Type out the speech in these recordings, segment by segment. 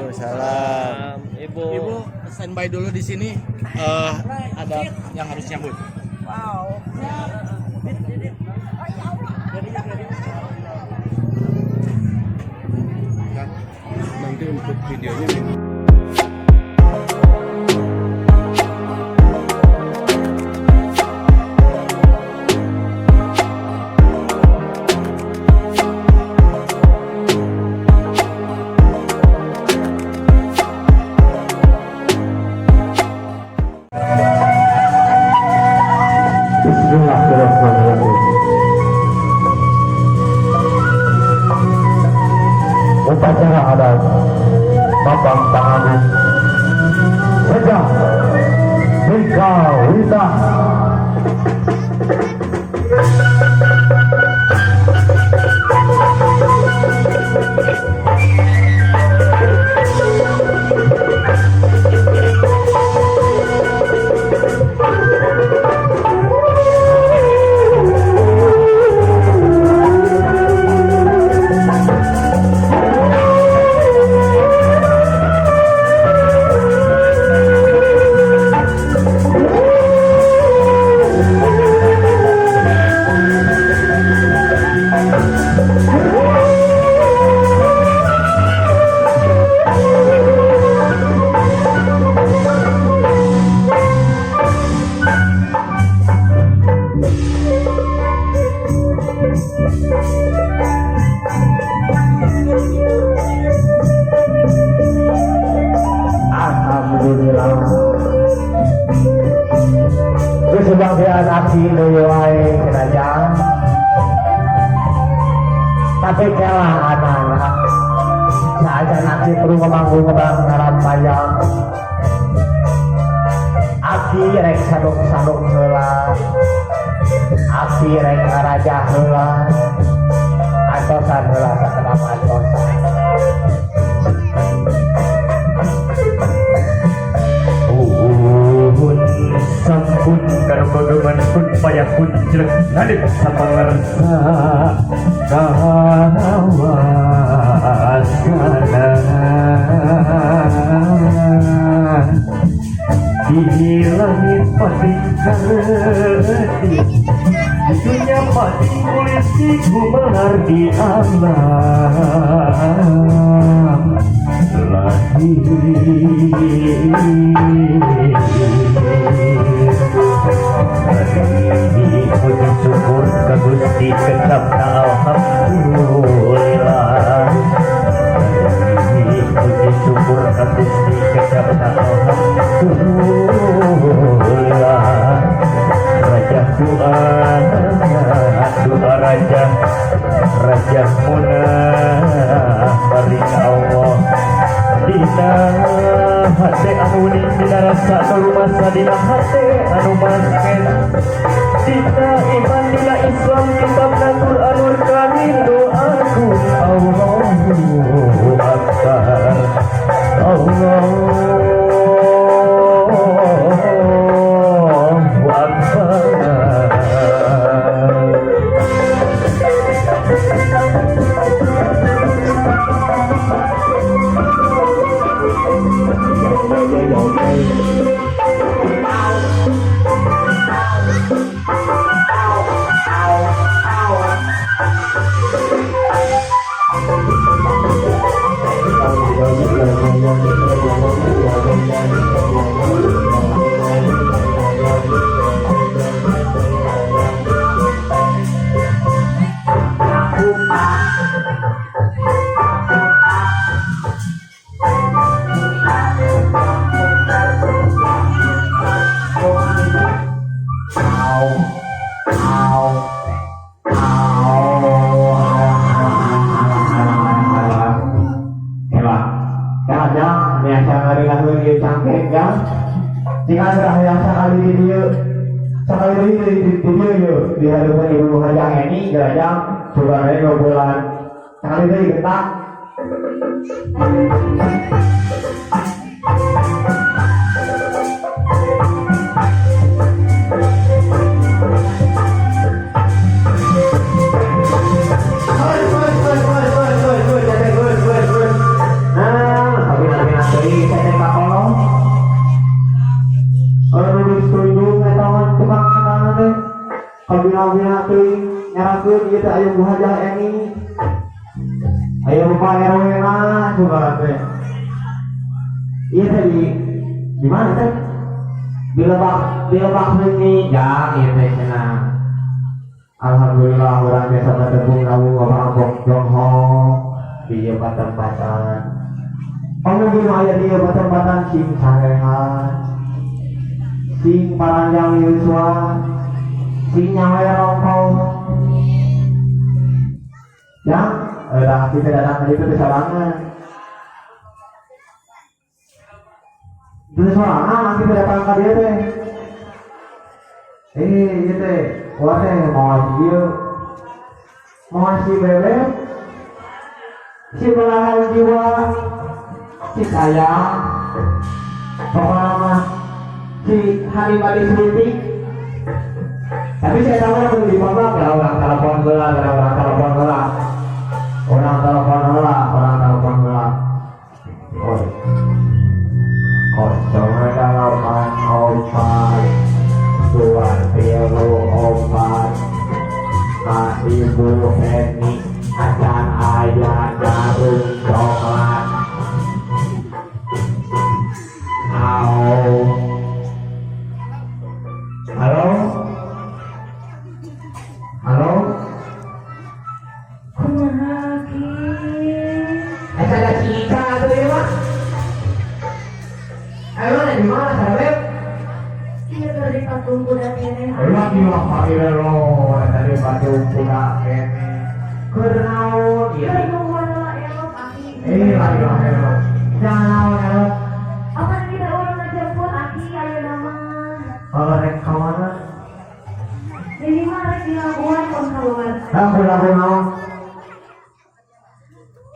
Waalaikumsalam. Ibu. Ibu standby dulu di sini. Ada yang harus nyambut. Wow. Nanti untuk videonya. Bismillahirrahmanirrahim. Upacara adat Mapang Pangagung Sejak Wita. Alhamdulillah. Kesebagian aksi deui wae kerajaan. Tapi kela anak-anak. Saacan aksi perlu ngemanggung ngebang ngarampayang. Aki rek sadok-sadok heula. Aki rek ngarajah heula. Antosan heula sakedap antosan. Uhun sampun karugodoman kun payakun jelek ngadep sapangarsa kawasana di langit pating kareti di dunia pating polisi gumelar di alam lahir. Puji syukur ka Gusti kecapna alhamdulillah. Puji syukur ka Gusti kecapna alhamdulillah. Raja doa doa raja raja munah maring Allah dina hate anu uning dina rasa nu rumasa dina hate anu masken dina iman dina Islam kitabna Qur'anul Karim doaku Allahu Akbar, Allahu Akbar. Au au au. Hebat. Ya, jang, biasa ngarilahkeun ieu cangkeng, jang. Jika sudah hayang sakali di dieu, sakali deui di dieu yeuh, di hadapan Ibu Hajang Eni, jang, coba we ngobrol sakali deui getak. Nah, tapi Didoakeun ieu teh aya Bu Hajah Eni. Aya Bapak RW na coba teh. Ieu teh di mana teh? Di Lebak Seunyi jang ieu teh cenah. Alhamdulillah urang biasa bertepung rawuh abang jongho di ieu patempatan. Pamugi nu aya di ieu patempatan sing sarehat, sing paranjang yuswa, sing nyawe rongkong. Jang, dah kita datang tadi itu sorangan. Itu sorangan kita datang ka dieu teh. Ieu teh, wah teh mau ieu. Mau si bebek, si belahan jiwa, si sayang, pokoknya mah si Hanimati Sweetie. Tapi saya tahu orang di mana, ada orang telepon heula, ada orang telepon heula, orang telepon heula, orang telepon heula. Oh, 084 234 Kak Ibu Eni acan aya jarum coklat. Au. Halo? Halo? Kumaha ki? Eta ada si Ika atuh ieu mah. Ayo mana di mana sarebep? Ieu keur di patung kuda keneh. Lagi mah pamirelo eta di patung kuda keneh. Keur naon ieu? Keur nungguan heula elok aki. Lagi mah elok. Jangan naon elok. Apa kita urang ngajemput aki ayeuna mah? Kalau rek ka mana? Jadi mah rek dilaguan kon keluar. Ah, lagu naon?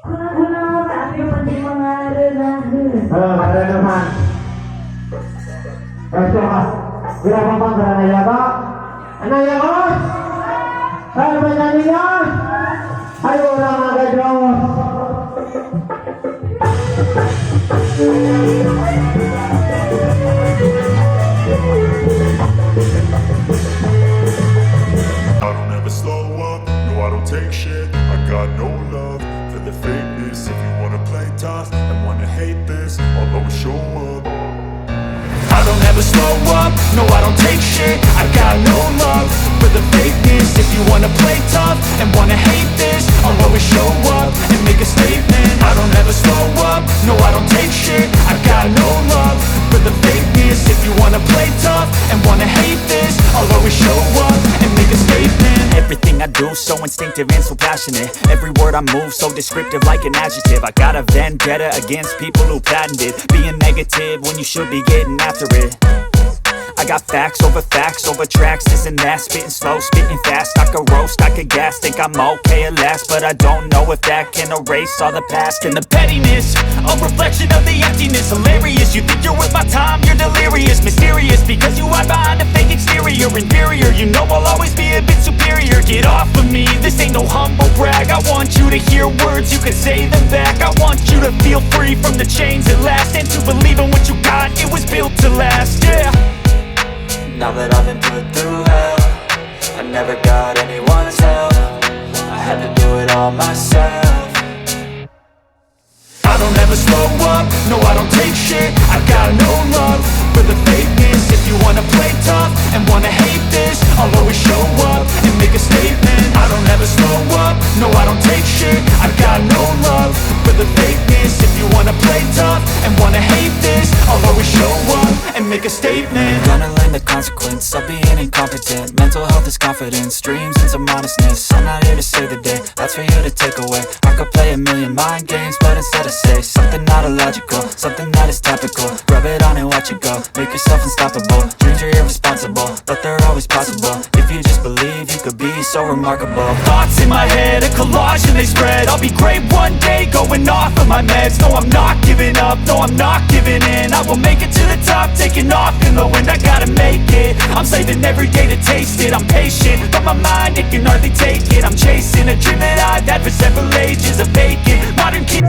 Ku lagu naon teh aki penting mah ngareunahkeun. Heuh, ngareuneuhan. Besok ah, berapa bang karena ya pak? Anak ya bos? Ayo penyanyi bos? Ayo orang agak jauh. I don't ever slow up, no I don't take shit. I got no love for the fakeness. If you wanna play tough and wanna hate this, I'll always show up. I don't ever slow up, no I don't take shit. I got no love for the fakeness. If you wanna play tough and wanna hate this, I'll always show up and make a statement. I don't ever slow up, no I don't take shit. I got no love for the fakeness. If you wanna play tough and wanna hate this, I'll always show up and make a statement. Everything I do, so instinctive and so passionate. Every word I move, so descriptive like an adjective. I got a vendetta against people who patented being negative when you should be getting after it. I got facts over tracks, this and that. Spitting slow, spitting fast, I could roast, I could gas. Think I'm okay at last, but I don't know if that can erase all the past. And the pettiness, a reflection of the emptiness. Hilarious, you think you're worth my time, you're delirious. Mysterious, because you hide behind a fake exterior. Inferior, you know I'll always be a bit superior. Get off of me, this ain't no humble brag. I want you to hear words, you can say them back. I want you to feel free from the chains at last. And to believe in what you got, it was built to last, yeah. Now that I've been put through hell, I never got anyone's help. I had to do it all myself. I don't ever slow up, no I don't take shit. I got no love for the fakeness. If you wanna play tough and wanna hate this, I'll always show up and make a statement. I don't ever slow up, no I don't take shit. I got no love for the fakeness. If you wanna play tough and wanna hate this, I'll always show up and make a statement. Gonna learn the consequence of being incompetent. Mental health is confidence, dreams and some honestness. I'm not here to save the day, that's for you to take away. I could play a million mind games, but instead I say something not illogical, something that is topical. Rub it on and watch it go, make yourself unstoppable. Dreams are irresponsible, but they're always possible. If you just believe, you could be so remarkable. Thoughts in my head, a collage and they spread. I'll be great one day, going off of my meds. No, I'm not giving up, no, I'm not giving in. I will make it to the top, taking off in the wind. I gotta make it, I'm saving every day to taste it. I'm patient, but my mind, it can hardly take it. I'm chasing a dream that I've had for several ages. A vacant, modern kid.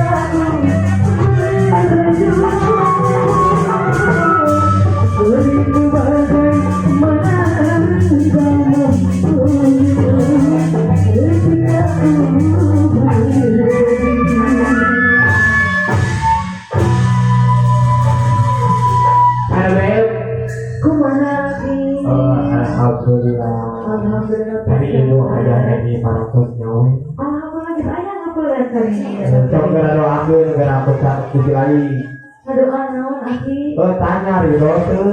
Seni. Sok geura doakeun geura pecah Gusti lagi. Ngadoa naon, Aki? Oh, tanya ridho teu.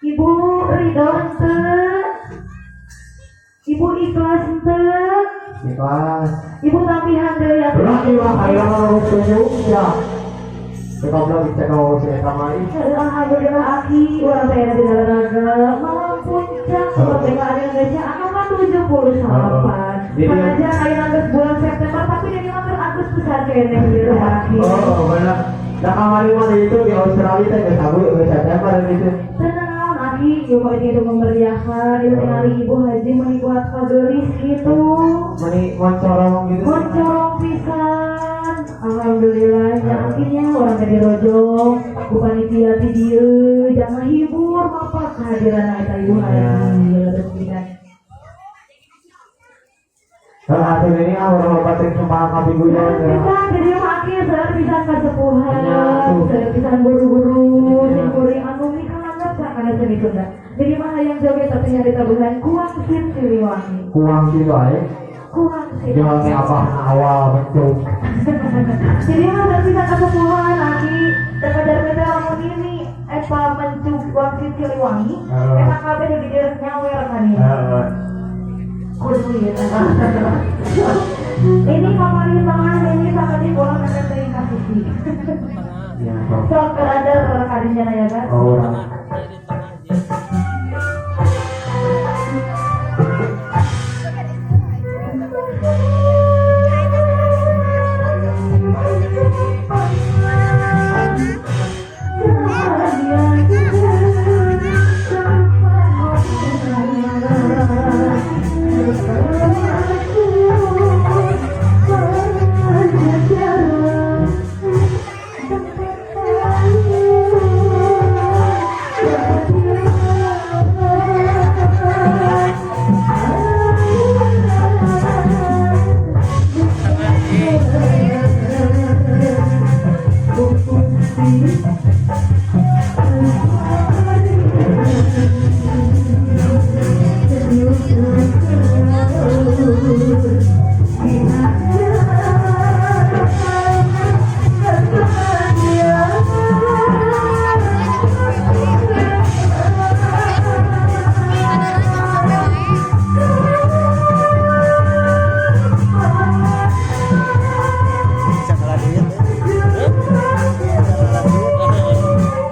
Ibu ridho henteu? Ibu ikhlas henteu? Ikhlas. Ibu tampihan deui atuh. Ulah ieu ayeuna mah tunjuk ya. Goblok cek si eta mah ih. Alhamdulillah, Aki, urang teh aya di raga malam puncak kemerdekaan Indonesia anu ka-78. Jadi- Sanajan ayeuna geus bulan September, tapi dari mah keur Agustusan keneh ieu, Aki. Oh, bener. Nah, kamari mah itu di Australia teh geus sabu geus September gitu. Teu naon, Aki, ieu mah itu memeriahkan, ieu tingali Ibu Haji meuni kuat kagelis gitu. Meni moncorong gitu. Moncorong pisan. Alhamdulillah nya, akhirnya urang teh dirojong ku panitia ti dieu jangan hibur mapa kehadiran eta Ibu Haji lebih. Kalau hasil ini ah urang loba teh sumpah kapi guyon. Pisan jadi mah, Aki, seueur pisan kasepuhan, Ya, tuh. seueur pisan guru-guru sing kuring anu mikalanggap kana seni Sunda. Jadi mah hayang joget tapi nyari tabuhan ku Wangsit Siliwangi. Kuang sih bae. Ku Wangsit. Jual apa awal bentuk. Jadi mah seueur pisan kasepuhan, Aki, teu teh lamun ini eta mencuk Wangsit Siliwangi, eta kabeh nu di dieu nyawer kan ieu. Heeh. Kudu ieu teh. Ini kamari tengah ini sakit bola mepet teuing ka sisi. Ya, sok. Sok ada kadinya ya kan. Oh, urang. Bisa kalah duit. Bisa kalah duit.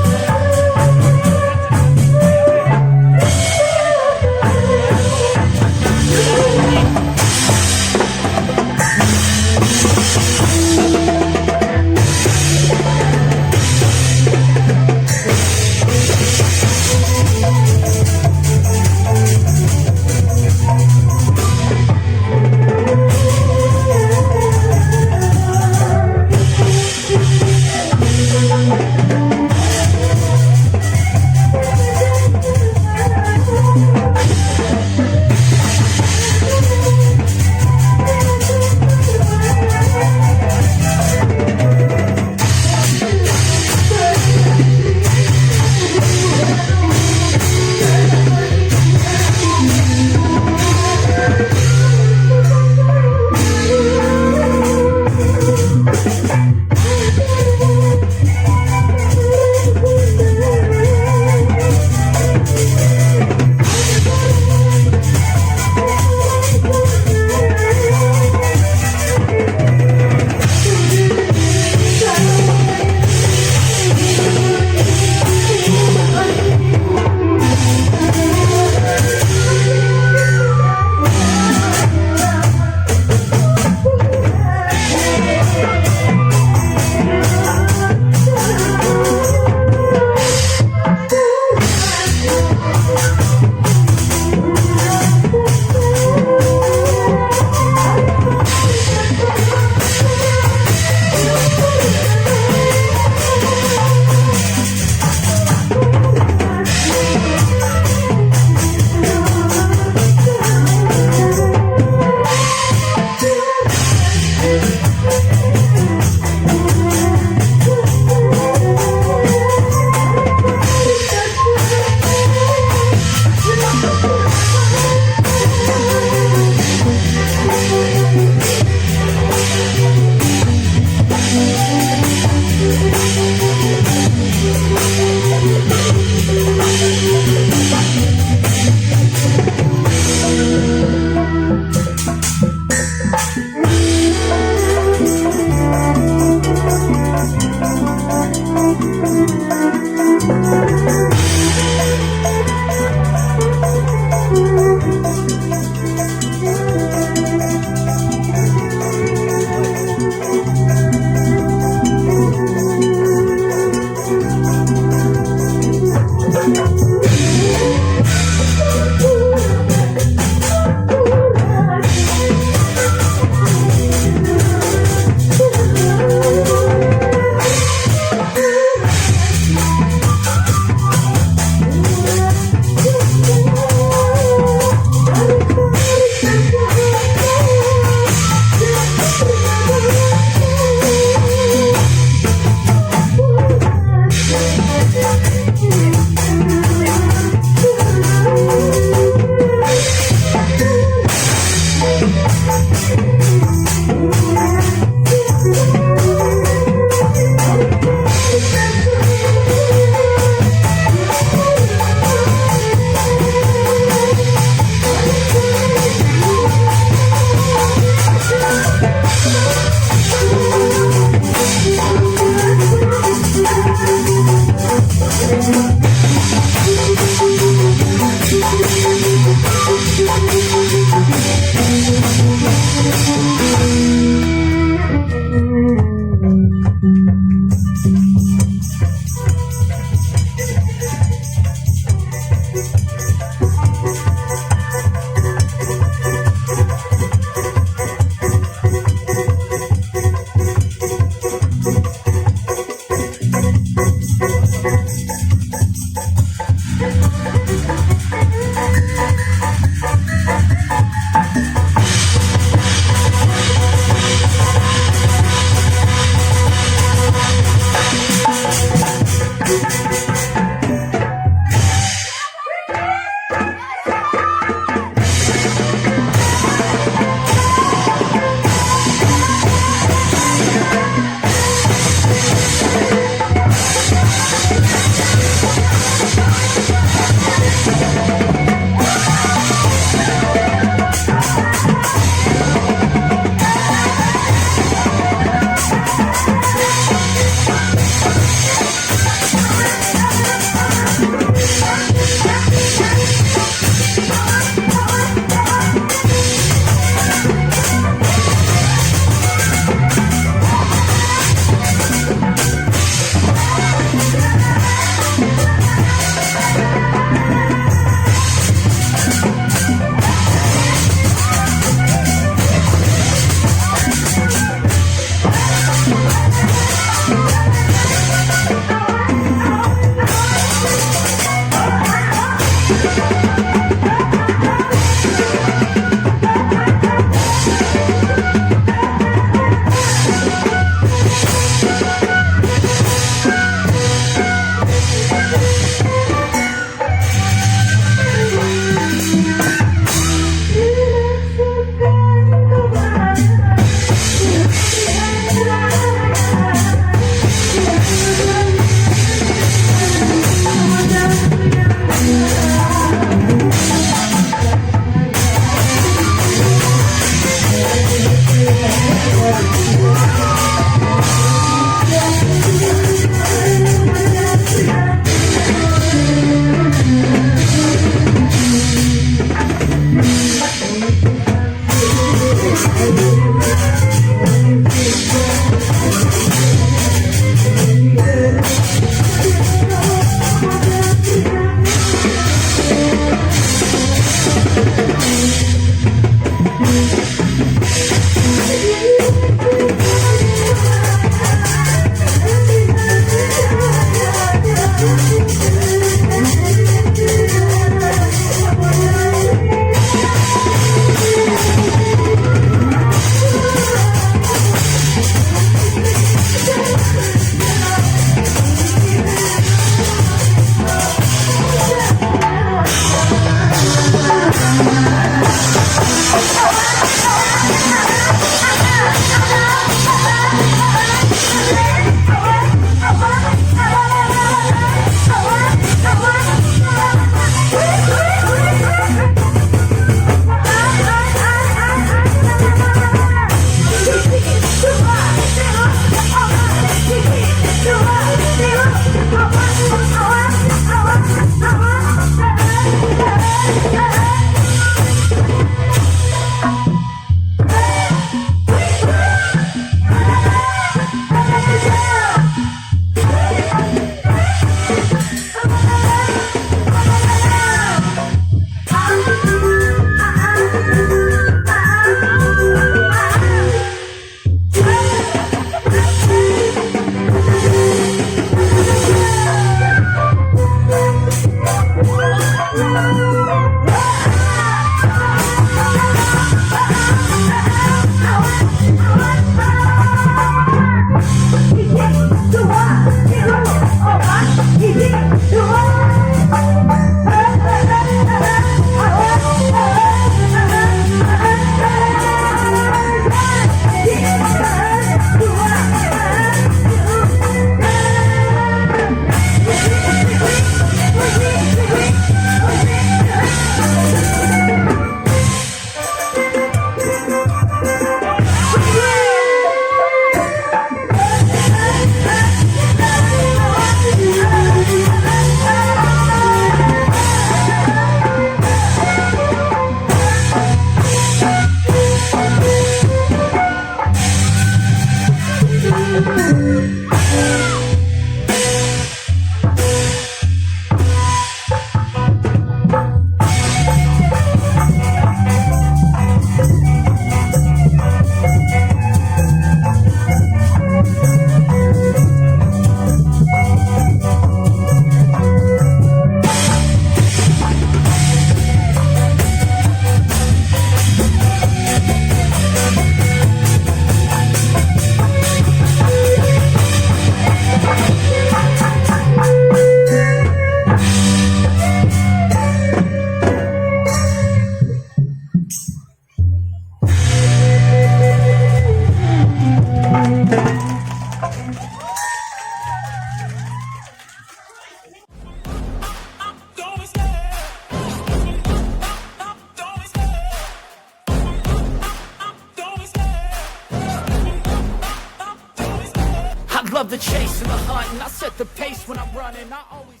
love the chase and the hunt, and I set the pace when I'm running. I always